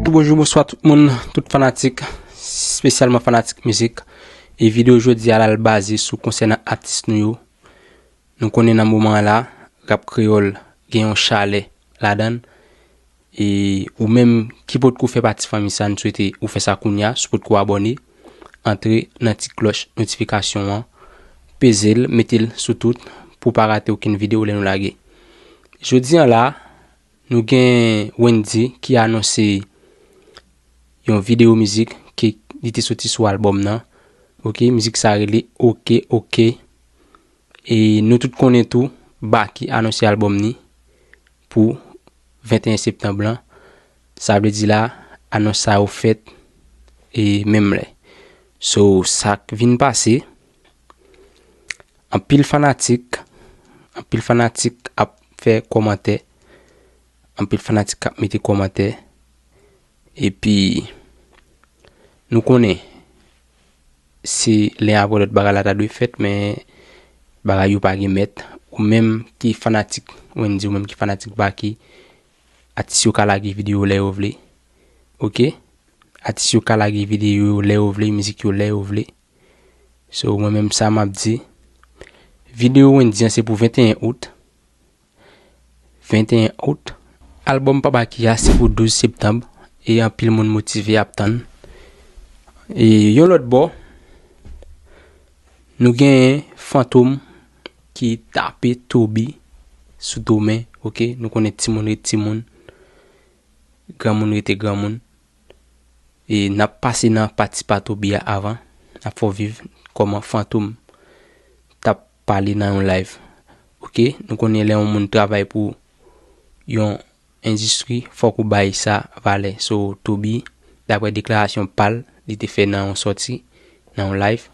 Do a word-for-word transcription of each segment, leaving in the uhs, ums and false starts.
Bonjou, bonswa tout moun, tout fanatik, espesyalman fanatik mizik. E videyo jodi a la, l baze sou konsènan atis nou yo. Nou konnen nan moman an la, rap kreyòl gen yon chalè ladan l. E ou menm ki potko fè pati fanmi sa, n swete ou fè sa kounye a, si w potko abòne, antre nan ti klòch notifikasyon an, peze l, mete l sou tout pou w pa rate okenn videyo lè nou lage. Jodi a la, nou gen Wendy ki anonse yon videyo mizik ke li te soti sou albòm nan. Ok, mizik sa rele Oke Oke. E nou tout konnen tou, Baky anonse albòm ni pou venteyen septanm lan. Sa vle di la, anons sa yo fèt e menm lè. So, sa k vin pase, anpil fanatik, anpil fanatik ap fè kòmantè, anpil fanatik ap mete kòmantè, epi nou konnen se len apre lòt bagay la ta dwe fèt, men bagay yo pa gen mèt. Ou menm ki fanatik Wendy, ou menm ki fanatik Baky, atis yo ka lage videyo lè yo vle. Ok? Atis yo ka lage videyo yo lè yo vle, mizik yo lè yo vle. So, mwen menm sa m ap di, videyo Wendy an se pou venteyen out. Venteyen out. Albòm pa Baky a se pou douz septanm, e anpil moun motive ap tann. E yon lòt bò, nou genyen Fantom ki tape Toby sou do men, ok? Nou konnen timoun ret timoun, granmoun rete granmoun. E n ap pase nan pati pa Toby a avan. N ap fè w viv kòman Fantom t ap pale nan yon live. Ok, nou konnen lè yon moun travay pou yon endistri, fòk ou bay sa valè. So, Toby, daprè deklarasyon pa l, li te fè nan yon sòti, nan yon live,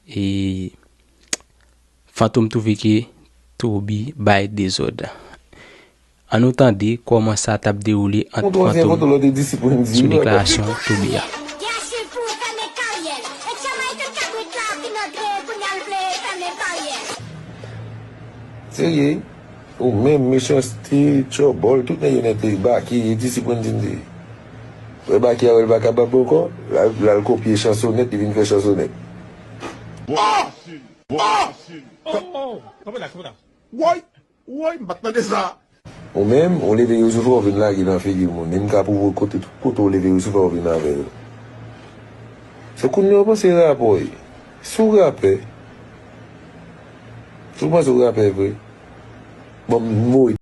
e Fantom twouve ke Toby bay dezòd. Ann nou tande kòman sa t ap dewoule ant Fantom sou deklarasyon Toby a. Serye, ou menm, Mechanste, Tchòbòl, tout nèg yo nèt, Baky, e disip Wendy m te ye. Wè Baky a wè l pa kapab ankò, l al, l al kopye Chansonèt, li vin fè Chansonèt. Oh! Oh! Oh! Kanpe la, kanpe la. Woy! Woy, m pa t tande sa. Ou menm, ou leve yo sou fè w vin lage nan figi moun. E m ka pwouve w kote, tout kote w leve yo sou fè w vin avè yo. Se kounye a w panse rapè w ye. Si w rapè, si w panse w rapè vre, ban m mouri.